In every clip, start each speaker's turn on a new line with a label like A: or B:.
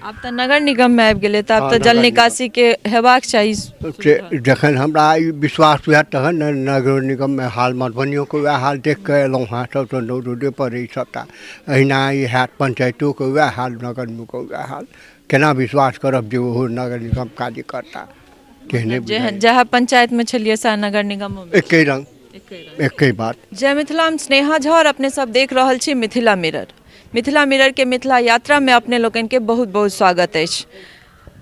A: आब तऽ नगर निगममे आबि गेलै तऽ आब
B: हँ,
A: तऽ जल
B: नगर निगम।
A: निकासीके हेबाक चाही।
B: से जखन हमरा ई विश्वास हुए तहन ने नगर निगममे हाल, मधुबनियोके वएह हाल देख कऽ एलहुँ हेँ, सभसँ रोडे पर ई सभटा एहिना ई हैत, पंचायतोके वएह हाल, नगर निगमके वएह हाल। केना विश्वास करब जे ओहो नगर निगम काज करता? केहने
A: जेहन जएह पंचायतमे छलियै सएह नगर निगमोमे
B: एके रंग, एके बात।
A: जय मिथिला, हम स्नेहा झा और अपने सब देख रहल छी मिथिला मिरर। मिथिला मिरर के मिथिला यात्रा में अपने लोकनि के बहुत बहुत स्वागत अछि।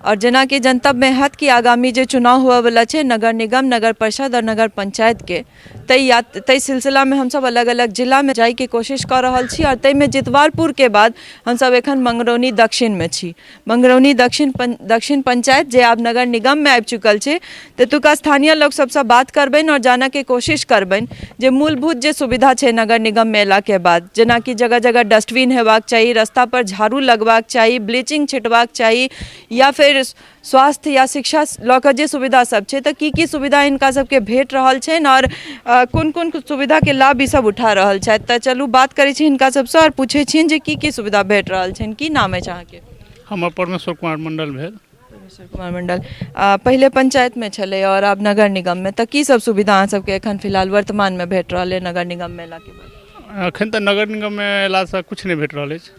A: और जेनाकि जनतबमे हैत कि आगामी जे चुनाव हुअवला छै नगर निगम, नगर परिषद और नगर पंचायतके, ताहि यात ताहि सिलसिलामे हमसभ अलग अलग जिलामे जाइके कोशिश कऽ रहल छी और ताहिमे जितवारपुरके बाद हमसभ एखन मंगरौनी दक्षिणमे छी। मंगरौनी दक्षिण दक्षिण पंचायत जे आब नगर निगममे आबि चुकल छै, तेतुका स्थानीय लोक सबसँ बात करबनि आओर जानऽके कोशिश करबनि जे मूलभूत जे सुविधा छै नगर निगममे अयलाके बाद, जेनाकि जगह जगह डस्टबिन हेबाक चाही, रस्तापर झाड़ू लगबाक चाही, ब्लीचिंग छिटबाक चाही, या फेर स्वास्थ्य या शिक्षा लऽ कऽ जे सुविधा सब छै, तऽ की की सुविधा हिनका सबके भेट रहल छनि आओर कोन कोन सुविधाके लाभ ई सब उठा रहल छथि। तऽ चलू बात करै छी हिनका सबसँ आओर पूछै छियनि जे की की सुविधा भेट रहल छनि। की नाम अछि अहाँके?
C: हमर परमेश्वर कुमार मण्डल भेल।
A: परमेश्वर कुमार मण्डल, पहिले पंचायतमे छलै आओर आब नगर निगममे, तऽ की सब सुविधा अहाँ सबके एखन फिलहाल वर्तमानमे भेट रहल अइ नगर निगममे अयलाके बाद?
C: एखन तऽ नगर निगममे अयलासँ किछु नहि भेट रहल अछि।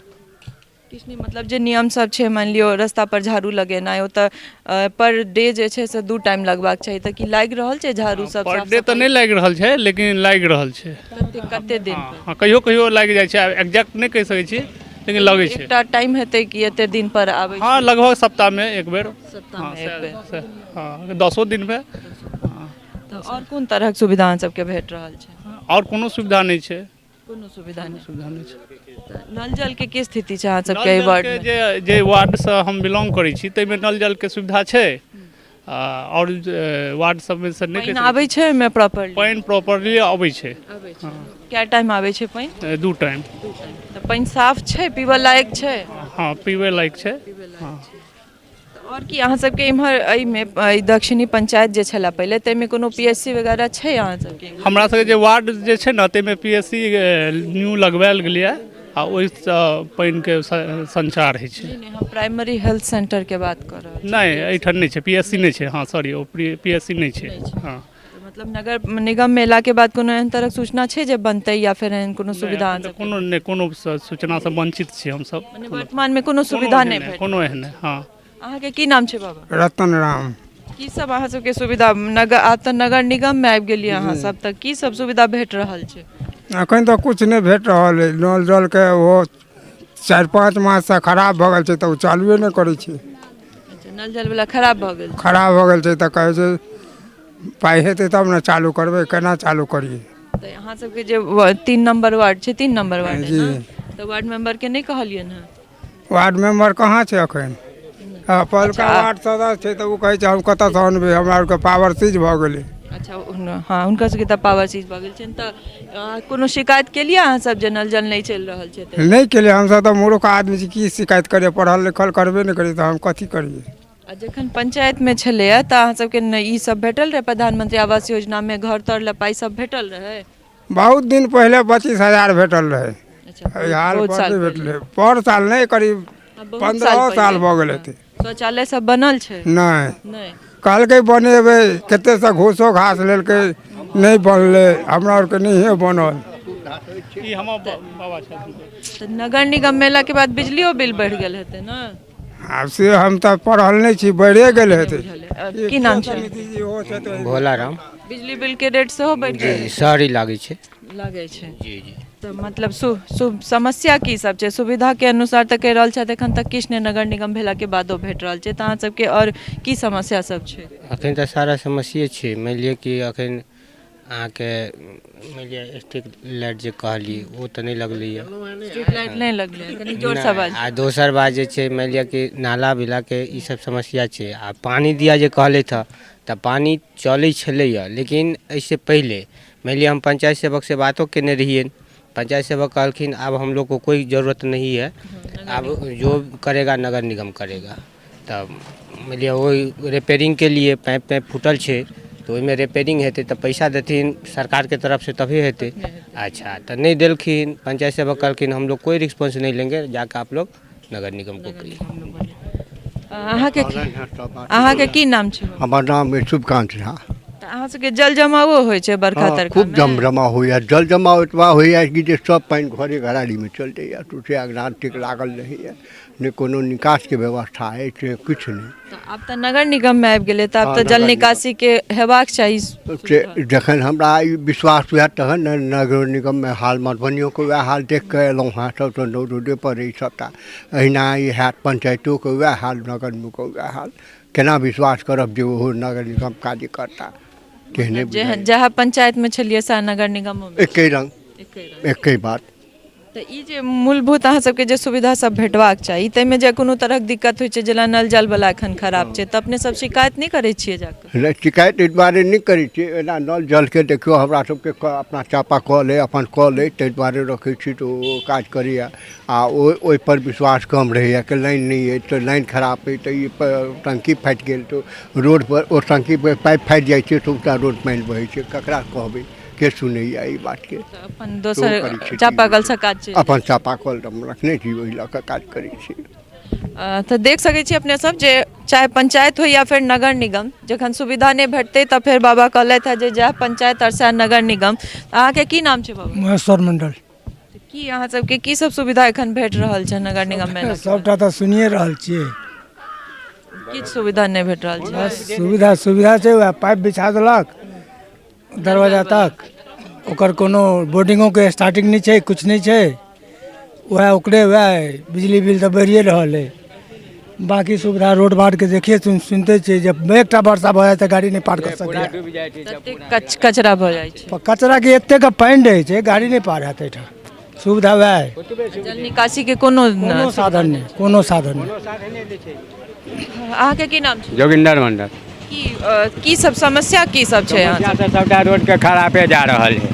A: किछु नहि मतलब जे नियम सब छै, मानि लियौ रस्ता पर झाड़ू लगेनाइ, ओतऽ पर डे जे छै से 2 टाइम लगबाक चाही, तऽ की लागि रहल छै झाड़ू सब?
C: पर डे तऽ नहि लागि रहल छै, लेकिन लागि रहल छै।
A: कते कते दिन पर?
C: हँ, कहियो कहियो लागि जाइ छै। आब एग्जैक्ट नहि कहि सकै छी, लेकिन लगै छै।
A: एकटा टाइम हेतै कि एते दिन पर आबै?
C: हँ, लगभग सप्ताहमे एक बेर।
A: सप्ताहमे एक बेर?
C: हँ, 10 दिनमे। हँ।
A: तऽ आओर कोन तरहक सुविधा अहाँ सबके भेट रहल छै?
C: आओर कोनो सुविधा नहि छै।
A: कोनो सुविधा नहि?
C: सुविधा नहि छै।
A: नल जलके की स्थिति छै अहाँ सबके एहि वार्डमे?
C: जे जे वार्डसँ हम बिलोंग करै छी ताहिमे नल जलके सुविधा छै, आओर वार्ड सबमे से नहि।
A: पानि आबै छै ओहिमे प्रॉपरली?
C: पानि प्रॉपरली अबै छै।
A: कए टाइम आबै छै पानि?
C: 2 टाइम।
A: तऽ पानि साफ छै, पीबऽ लायक छै?
C: हँ, पीबै लायक छै। हँ।
A: आओर की अहाँ सबके इम्हर एहिमे एहि दक्षिणी पंचायत जे छलए पहिले, ताहिमे कोनो पी एस सी वगैरह छै अहाँ सबके?
C: हमरा सबके जे वार्ड जे छै ने, ताहिमे पी एस सी न्यू लगवायल गेलैए आ ओहिसँ पानिके संचार होइ छै।
A: नहि, हम प्राइमरी हेल्थ सेंटरके बात कऽ रहल छी।
C: नहि, एहिठाम नहि छै, पी एस सी नहि छै। हँ, sorry, O P S C नहि छै। हँ।
A: मतलब नगर निगम अयलाके बाद कोनो एहन तरहक सूचना छै जे बनतै या फेर एहन कोनो सुविधा?
C: कोनो नहि, कोनो सूचनासँ वञ्चित छी हमसभ।
A: वर्तमानमे कोनो सुविधा नहि भेट
C: कोनो एहन? हँ।
A: अहाँके की नाम छै बाबा?
D: रतन राम।
A: की सब अहाँ सबके सुविधा नगर, आब तऽ नगर निगममे आबि गेलियै अहाँ सब, तऽ की सब सुविधा भेट रहल छै?
D: एखन तऽ किछु नहि भेट रहल अछि। नल जलके ओहो 4-5 माससँ खराब भऽ गेल छै, तऽ ओ चालुए नहि करै छै।
A: अच्छा, नल जल वला खराब भऽ गेल छै।
D: खराब भऽ गेल छै तऽ कहै छै पाइ हेतै तब ने चालू करबै, केना चालू करियै?
A: तऽ अहाँ सबके जे 3 नम्बर वार्ड छै, 3 नम्बर वार्ड
D: जी,
A: तऽ वार्ड मेंबरके नहि कहलियनि हँ?
D: वार्ड मेंबर कहाँ छै एखन? पहिलुका वार्ड सदस्य छै, तऽ ओ कहै छै हम कतऽसँ अनबै, हमरा आरके पावर सीज भऽ गेलै।
A: अच्छा, हँ, हुनकर सबके तऽ पावर सीज भऽ गेल छनि। तऽ कोनो शिकायत केलियै अहाँ सब जे नल जल नहि चलि रहल छै?
D: नहि केलियै। हमसब तऽ मूर्ख आदमी छी, की शिकायत करियै? पढ़ल लिखल करबे नहि करियै, तऽ हम कथी करियै?
A: आ जखन पंचायतमे छलैए तऽ अहाँ सबके ई सब भेटल रहै? प्रधानमंत्री आवास योजनामे घर तर लए पाइ सब भेटल रहै?
D: बहुत दिन पहिले 25,000 भेटल रहै। हाल पर नहि भेटलै। पर साल नहि, करीब 15 साल भऽ गेल हेतै।
A: शौचालय सब बनल छै?
D: नहि, कहलकै बनेबै, कतेसँ घूसो घास लेलकै, नहि बनलै। हमरा आरके नहिए बनल।
C: ई हमर बाबा छथिन।
A: तऽ नगर निगम मेलाके बाद बिजलियो बिल बढ़ि गेल हेतै ने?
D: आब से हम तऽ पढ़ल नहि छी, बढ़िए गेल हेतै।
A: की नाम छै?
E: भोला राम।
A: बिजली बिल के रेट सेहो बढ़ि गेल?
E: जी, सारी लागै छै।
A: लागै छै।
E: जी जी।
A: तऽ मतलब सु सु समस्या की सब छै? सुविधाके अनुसार तऽ कहि रहल छथि एखन तक किछु नहि नगर निगम भेलाके बादो भेट रहल छै, तऽ अहाँ सबके आओर की समस्या सब छै?
E: अखन तऽ सारा समस्ये छै। मानि लिअ कि अखन अहाँके मानि लिअ स्ट्रीट लाइट जे कहलियै, ओ तऽ नहि लगलैए।
A: स्ट्रीट लाइट नहि लगलै? कनि जोरसँ बाज।
E: आ दोसर बात जे छै, मानि लिअ कि नाला विलाके ई सब समस्या छै। आ पानि दिया जे कहलथि हँ, तऽ पानि चलै छलैए, लेकिन एहिसँ पहिले मानि लिअ हम पंचायत सेवकसँ बातो केने रहियनि। पंचायत सेवक कहलखिन आब हम लोग को कोई जरूरत नहीं है, आब जो करेगा नगर निगम करेगा। तऽ मानि लिअ ओहि रिपेयरिंगके लिए पाइप ताइप फूटल छै, तऽ ओहिमे रिपेयरिंग हेतै तऽ पैसा देथिन सरकारके तरफसँ, तभी हेतै। अच्छा, तऽ नहि देलखिन। पंचायत सेवक कहलखिन हम लोग कोई रिस्पॉन्स नहीं लेंगे, जाके आप लोग नगर निगम को कहिए।
A: अहाँके अहाँके की नाम छै?
B: हमर नाम अछि शुभकान्त झा।
A: तऽ अहाँ सबके जल जमावो होइ छै बरखा
B: हँ,
A: तरखा?
B: खूब जम जमा होइए। जल जमाव एतबा होइए कि जे सब पानि घरे घरारीमे चलि जाइए, सौँसे अङ्गना ठीक लागल रहैए, नहि कोनो निकासके व्यवस्था अछि, नहि किछु नहि।
A: तऽ आब तऽ नगर निगममे आबि गेलै, तऽ आब
B: हँ,
A: तऽ जल
B: नगर निगम।
A: निकासीके हेबाक चाही
B: से जखन हमरा ई विश्वास हुए तहन ने। नगर निगममे हाल मधुबनियोके वएह हाल देख कऽ एलहुँ हेँ, सभसँ रोडे पर ई सभटा एहिना ई हैत, पंचायतोके वएह हाल, नगर निगमके वएह हाल। केना विश्वास करब जे ओहो नगर निगम काज करता? तेहने
A: जे जएह पंचायतमे छलियै सएह नगर निगमोमे
B: एके रंग।
A: एके रंग,
B: एके बात।
A: तऽ ई जे मूलभूत अहाँ सबके जे सुविधा सब भेटबाक चाही, ताहिमे जे कोनो तरहक दिक्कत होइ छै, जेना नल जलवला एखन खराब छै, तऽ अपने सब शिकायत नहि करै छियै जाकऽ?
B: नहि, शिकायत एहि दुआरे नहि करै छियै। एना नल जलके देखियौ, हमरा सबके अपना चापा कल अइ, अपन कल अइ, ताहि दुआरे रखै छी, तऽ ओ काज करैए आ ओहिपर विश्वास कम रहैए कि लाइन नहि अइ तऽ लाइन खराब अइ, तऽ ई टंकी फाटि गेल तऽ रोडपर ओ टंकीपर पाइप फाटि जाइ छै, सभटा रोड पानि बहै छै। ककरा कहबै? के सुनैए ई बातके?
A: तऽ अपन दोसर
B: करै छी।
A: चापाकलसँ काज चलि
B: अपन चापा कल हम रखने छी, ओहि लऽ कऽ काज करै छी।
A: तऽ देख सकै छी अपने सब जे चाहे पंचायत हो या फेर नगर निगम, जखन सुविधा नहि भेटतै तऽ फेर बाबा कहलथि हँ जे जएह पंचायत आओर सएह नगर निगम। अहाँके की नाम छै बाबा?
F: महेश्वर मंडल।
A: तऽ की अहाँ सबके की सब सुविधा एखन भेट रहल छै नगर निगममे?
F: सभटा तऽ सुनिए रहल छियै।
A: किछु सुविधा नहि भेट रहल छै?
F: सुविधा, सुविधा छै, वएह पाइप बिछा देलक दरवाजा तक, ओकर कोनो बोर्डिंगोके स्टार्टिंग नहि छै, किछु नहि छै। वएह ओकरे वएह बिजली बिल तऽ बढ़िए रहल अइ। बाँकी सुविधा रोड बाटके देखिए सुनिते छियै जे एकटा वर्षा भऽ जाइ तऽ गाड़ी नहि पार कऽ सकैए।
A: ततेक कचरा भऽ जाइ छै।
F: कचराके एतेक पानि रहै छै, गाड़ी नहि पार हैत एहिठाम। सुविधा वएह अइ।
A: जल निकासीके कोनो
F: कोनो साधन नहि, कोनो साधन नहि।
A: अहाँके की नाम छै?
G: जोगिंदर मंडल।
A: की सब समस्या की सब छै अहाँ
G: समस्या तऽ सबटा रोडके खरापे जा रहल है।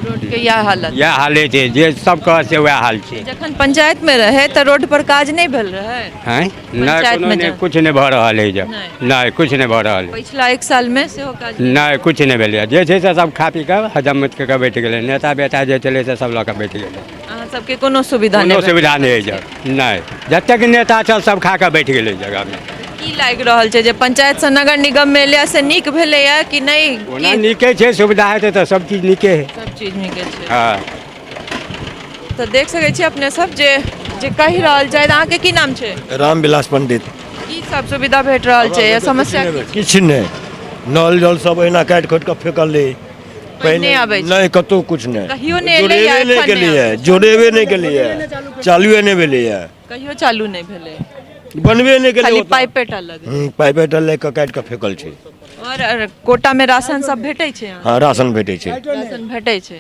A: रोडके इएह हालत?
G: इएह हाले छै, जे सब कहै छै वएह हाल छै।
A: जखन पंचायत मे रहै तऽ रोड पर काज नहि भेल रहै?
G: हैं, नहि।
A: पंचायत
G: कोनो
A: मे
G: नहि, किछु नहि भऽ रहल है जब।
A: नहि।
G: नहि, किछु नहि भऽ रहल है।
A: पछिला एक साल मे सेहो काज
G: नहि, किछु नहि भेलैए। जे छै से सब खा पी कऽ हजम कऽ बैठ गेलै। नेता बेटा जे छलै से सब लऽ कऽ बैठ गेलै।
A: अहाँ सबके कोनो सुविधा
G: कोनो
A: नहि भेल?
G: सुविधा नहि है जब, नहि। जतेक नेता छल सब खा कऽ बैठ गेलै जगहमे।
A: की लागि रहल छै जे पंचायत से नगर निगम मे एलै से नीक भेलैया कि नहि?
G: ओना
A: की
G: नीके छै, सुविधा हेतै तऽ सब चीज नीके है।
A: सब चीज नीके छै।
G: हँ।
A: तऽ देख सकै छी अपने सब जे जे कहि रहल छथि। अहाँके की नाम छै?
H: रामविलास पंडित।
A: की सब सुविधा भेट रहल छै या समस्या की?
H: किछु नहि। नल जल सब एहिना काटि खोटि कऽ फेकल अइ।
A: पानि नहि आबै छै?
H: नहि, कतहु किछु नहि।
A: कहियो नहि एलै या
H: जोड़ेबे नहि
A: एखन नहि
H: केलैए।
A: आबै छै?
H: जोड़ेबे नहि केलैए, चालुए नहि भेलैए।
A: कहियो चालू नहि भेलै?
H: बनबे नहि केलै।
A: खाली पाइपे टा लगै?
H: पाइपे टा लए कऽ काटि कऽ फेकल छै।
A: और कोटा मे राशन सब भेटै छै अहाँ?
H: हँ, राशन भेटै छै।
A: राशन भेटै छै।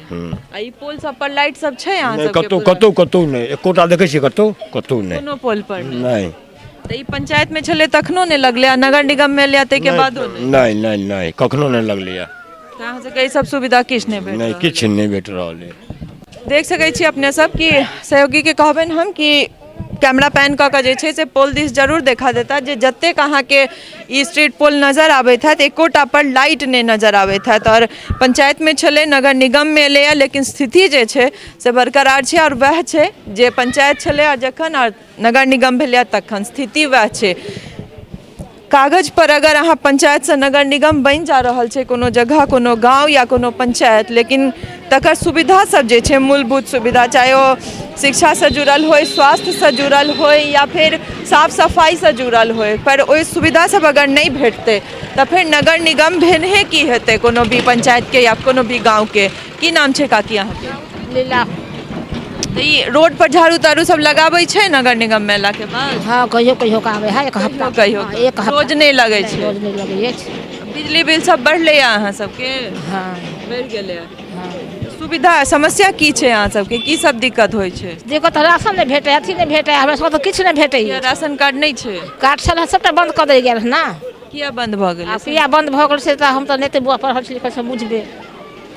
A: आ ई पोल सब पर लाइट सब छै अहाँ
H: नहि।
A: सबके
H: कतहु
A: पूरा?
H: कतहु, कतहु नहि। एकोटा देखै छियै कतहु? कतहु नहि।
A: कोनो पोल पर नहि?
H: नहि।
A: तऽ ई पंचायत मे छलै तखनो नहि लगलै आ नगर निगम मे एलै ताहिके बादो नहि?
H: नहि नहि नहि, कखनो नहि लगलैए।
A: तऽ अहाँ सबके ई सब सुविधा किछु नहि भेट
H: नहि।
A: रहल?
H: किछु नहि भेट रहल अइ।
A: देख सकै छी अपने सब कि सहयोगीके कहबनि हम कि कैमरा पैन कऽ कऽ जे छै से पोल दिस जरूर देखा देता जे जतेक अहाँके ई स्ट्रीट पोल नजर आबैत हैत, एकोटा पर लाइट नहि नजर आबैत हैत। आओर पंचायतमे छलै, नगर निगममे एलैए, लेकिन स्थिति जे छै से बरकरार छै आओर वएह छै जे पंचायत छलै आओर जखन आओर नगर निगम भेलैए तखन स्थिति वएह छै। कागज पर अगर अहाँ पंचायतसँ नगर निगम बनि जा रहल छै कोनो जगह, कोनो गाँव या कोनो पंचायत, लेकिन तकर सुविधा सब जे छै, मूलभूत सुविधा, चाहे ओ शिक्षासँ जुड़ल होइ, स्वास्थ्यसँ जुड़ल होइ या फेर साफ सफाइसँ जुड़ल होइ, पर ओहि सुविधा सब अगर नहि भेटतै तऽ फेर नगर निगम भेनहे की हेतै कोनो भी पंचायतके या कोनो भी गाँवके? की नाम छै काकी अहाँके?
I: लीला।
A: तऽ ई रोड पर झाड़ू ताड़ू सब लगाबै छै नगर निगम मे एलाके बाद?
I: हँ, कहियो कहियो के आबै है, एक हफ्ता।
A: कहियो?
I: हँ, एक हफ्ता।
A: रोज नहि लगै छै?
I: रोज नहि लगै अछि।
A: बिजली बिल सब बढ़लैए अहाँ सबके?
I: हँ।
A: बढ़ि गेलै? सुविधा समस्या की छै अहाँ सबके? की सब दिक्कत होइ छै?
I: दिक्कत राशन नहि भेटै, अथी नहि भेटै, हमरा सबके तऽ किछु नहि भेटै।
A: किया, राशन कार्ड नहि छै?
I: कार्ड छल, सबटा बंद कऽ देल गेल ने।
A: किया बंद भऽ गेलै?
I: आ किया बंद भऽ गेल से तऽ हम तऽ नहि तऽ बौआ पढ़ल लिखल से बुझबै।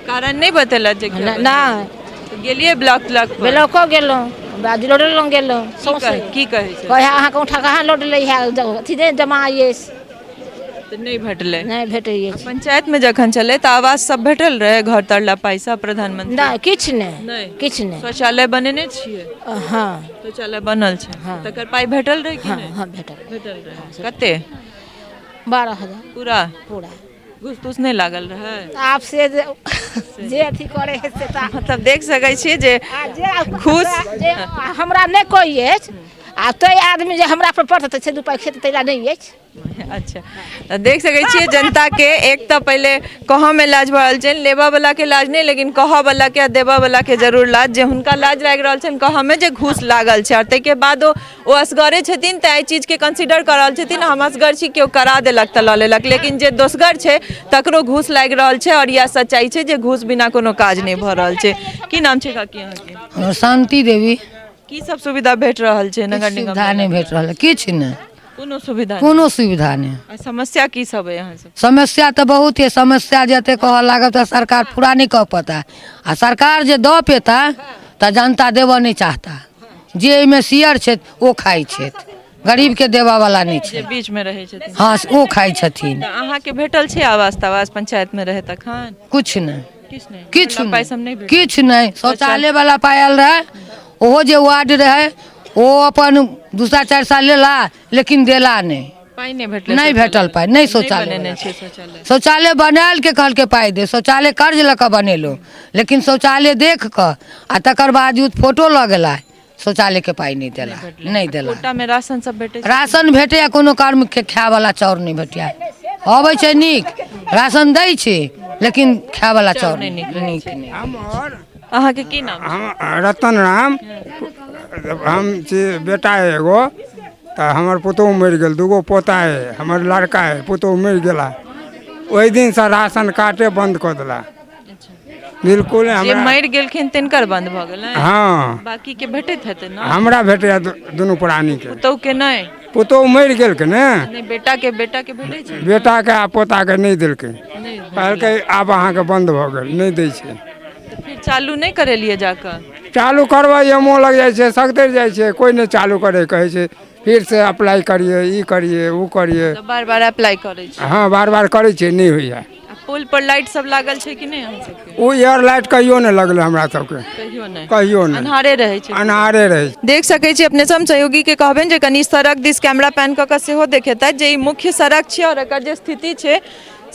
A: कारण नहि बतेलक जे किया बंद?
I: नहि।
A: तऽ गेलियै ब्लॉक ब्लॉक पर?
I: ब्लॉको गेलहुँ, लोडे लग गेलहुँ।
A: की
I: सौंसे।
A: की कहै छै?
I: कहै अहाँके औंठा कहाँ लोड लै है, अथी नहि जमा अछि।
A: तऽ नहि भेटलै?
I: नहि भेटै अछि।
A: पंचायत में जखन छलै तऽ आवास सब भेटल रहै, घर तरला पैसा प्रधानमंत्री?
I: नहि, किछु नहि।
A: नहि?
I: किछु नहि।
A: शौचालय बनेने छियै?
I: हँ।
A: शौचालय बनल छै?
I: हँ।
A: तकर पाइ भेटल रहै कि
I: हँ।
A: नहि?
I: हँ, भेटल।
A: भेटल रहै। कते?
I: 12,000।
A: पूरा?
I: पूरा।
A: घूस तूस नहि लागल रहै?
I: आब से जे जे अथी करै है से तऽ।
A: मतलब देख सकै छियै जे
I: आ जे
A: घूस
I: जे हमरा नहि कोइ अछि आ ताहि आदमी जे हमरा पर पड़तै से दू पाइ खेत तैला नहि अछि।
A: अच्छा, तऽ देख सकै छियै जनता के एक तऽ पहिले कहऽ मे लाज भऽ रहल छनि, लेबऽ वाला के लाज नहि, लेकिन कहऽ वाला के आ देबऽ वाला के जरूर लाज, जे हुनका लाज लागि रहल छनि कहऽ मे जे घूस लागल छै। आओर ताहिके बाद ओ असगरे छथिन तऽ एहि चीजके कंसिडर कऽ रहल छथिन, हम असगर छी, केओ करा देलक तऽ लऽ लेलक, लेकिन जे दोसगर छै तकरो घूस लागि रहल छै। आओर इएह सच्चाइ छै जे घूस बिना कोनो काज नहि भऽ रहल छै। की नाम छै काकी अहाँके?
J: हमर शान्ति देवी।
A: की सब सुविधा भेट रहल छै नगर निगम?
J: सुविधा नहि भेट रहल है, किछु नहि।
A: कोनो सुविधा नहि?
J: कोनो सुविधा नहि।
A: आ समस्या की सब है अहाँ सब?
J: समस्या तऽ बहुत यऽ। समस्या जते कहऽ लागब तऽ सरकार पूरा नहि कऽ पेता आ सरकार जे दऽ पेता तऽ जनता देबऽ नहि चाहता। जे एहिमे शेयर छथि ओ खाइ छथि, गरीबके देबऽ वाला नहि
A: जे
J: छै।
A: बीच मे रहै छथिन।
J: हँ, ओ खाइ छथिन।
A: तऽ अहाँके भेटल छै आवास तावास पंचायत मे रहै तखन?
J: किछु नहि।
A: किछु नहि?
J: किछु
A: पाइ सब नहि भेटल?
J: किछु नहि। शौचालय वाला पाइ आयल रहै, ओहो जे वार्ड रहै ओ अपन 2 साल 4 साल लेला, लेकिन देला नहि।
A: पाइ नहि भेटलै?
J: नहि भेटल पाइ, नहि शौचालय
A: बनेने
J: वाला।
A: छै शौचालय?
J: शौचालय बनायल के कहलकै पाइ दे। शौचालय कर्ज लऽ कऽ बनेलहुँ, लेकिन शौचालय देख कऽ आ तकर बावजूद फोटो लऽ गेला, शौचालयके पाइ नहि देला, नहि देला।
A: कोटा मे राशन सब भेटै छै?
J: राशन भेटैए, कोनो कर्म के खायवला चाउर नहि भेटैए। अबै छै नीक राशन दै छै, लेकिन खायवला चाउर
A: नहि
J: नहि
A: नीक रहै।
J: नीक नहि।
D: हमर
A: अहाँके की नाम छै?
D: हम रतन राम हम छी। बेटा है एगो, तऽ हमर पुतहु मरि गेल। दूगो पोता है, हमर लड़का है। पुतहु मरि गेला, ओहि दिनसँ राशन कार्डे बन्द कऽ देला बिल्कुल।
A: जे
D: हमरा
A: मरि गेलखिन तिनकर बंद भऽ गेलै?
D: हँ।
A: बाकी के भेटैत हेतै ने?
D: हमरा भेटैए दुनू प्राणीके।
A: पुतहु के नहि?
D: पुतहु मरि गेलकै ने।
A: नहि, बेटा के, बेटा के भेटै छै?
D: बेटाके आ पोताके नहि देलकै।
A: नहि?
D: कहलकै आब अहाँके बन्द भऽ गेल, नहि दै छै।
A: तऽ फिर चालू नहि करेलियै जाकऽ?
D: चालू करबै मोन लग जाइ छै, सगतरि जाइ छै, कोइ नहि चालू करै। कहै छै फिर से अप्लाई करिए, ई करिए, ओ करिए।
A: तऽ बार बार अप्लाई करै छी?
D: हँ, बार बार करै छियै, नहि होइए।
A: आ पुल पर लाइट सब लागल छै कि नहि अहाँ सबके?
D: ओ एयर लाइट कहियो नहि लगलै हमरा सबके।
A: कहियो नहि?
D: कहियो नहि।
A: अन्हारे रहै छै?
D: अन्हारे रहै छै।
A: देख सकै छी अपने सब, सहयोगी के कहबनि जे कनि सड़क दिस कैमरा पैन कऽ कऽ सेहो देखेतै जे ई मुख्य सड़क छै आओर एकर जे स्थिति छै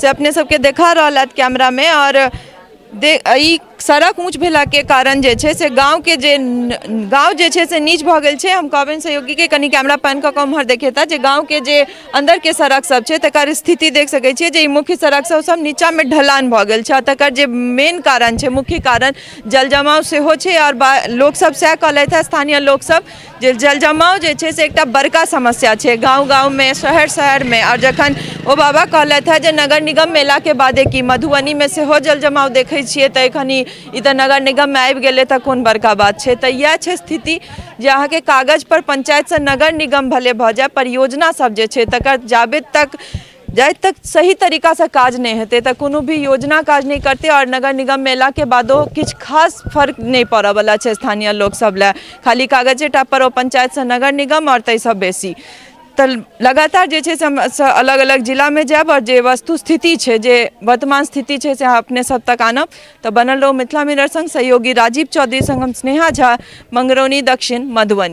A: से अपने सबके देखा रहल हैत कैमरामे। आओर दे ई सड़क ऊँच भेलाके कारण जे छै से गाँवके जे गाँव जे छै से नीच भऽ गेल छै। हम कहबनि सहयोगीके कनि कैमरा पैन कऽ कऽ उम्हर देखेता जे गाँवके जे अन्दरके सड़क सब छै तकर स्थिति देख सकै छियै जे ई मुख्य सड़क सब सब नीचाँमे ढलान भऽ गेल छै। आ तकर जे मेन कारण छै, मुख्य कारण जलजमाव सेहो छै। आओर लोकसब सएह कहलथि हँ, स्थानीय लोकसब, जे जलजमाव जे छै से एकटा बड़का समस्या छै गाँव गाँवमे, शहर शहरमे। आओर जखन ओ बाबा कहलथि हँ जे नगर निगम मेलाके बादे कि मधुबनीमे सेहो जलजमाव देखै छियै, तऽ एखन ई ई तऽ नगर निगममे आबि गेलै तऽ कोन बड़का बात छै? तऽ इएह छै स्थिति जे अहाँके कागज पर पंचायतसँ नगर निगम भले भऽ जाय, परियोजना सब जे छै तकर जाबे तक जाहि तक सही तरीकासँ काज नहि हेतै तऽ कोनो भी योजना काज नहि करतै। आओर नगर निगम मेलाके बादो किछु खास फर्क नहि पड़ऽवला छै स्थानीय लोकसभ लए। खाली कागजेटा पर ओ पंचायतसँ नगर निगम आओर ताहिसँ बेसी। तऽ लगातार जे छै से हम अलग अलग जिलामे जायब आओर जे वस्तु स्थिति छै, जे वर्तमान स्थिति छै, से अहाँ अपने सब तक आनब। तऽ बनल रहू मिथिला मिरर संग। सहयोगी राजीव चौधरी संग हम स्नेहा झा, मंगरौनी दक्षिण, मधुबनी।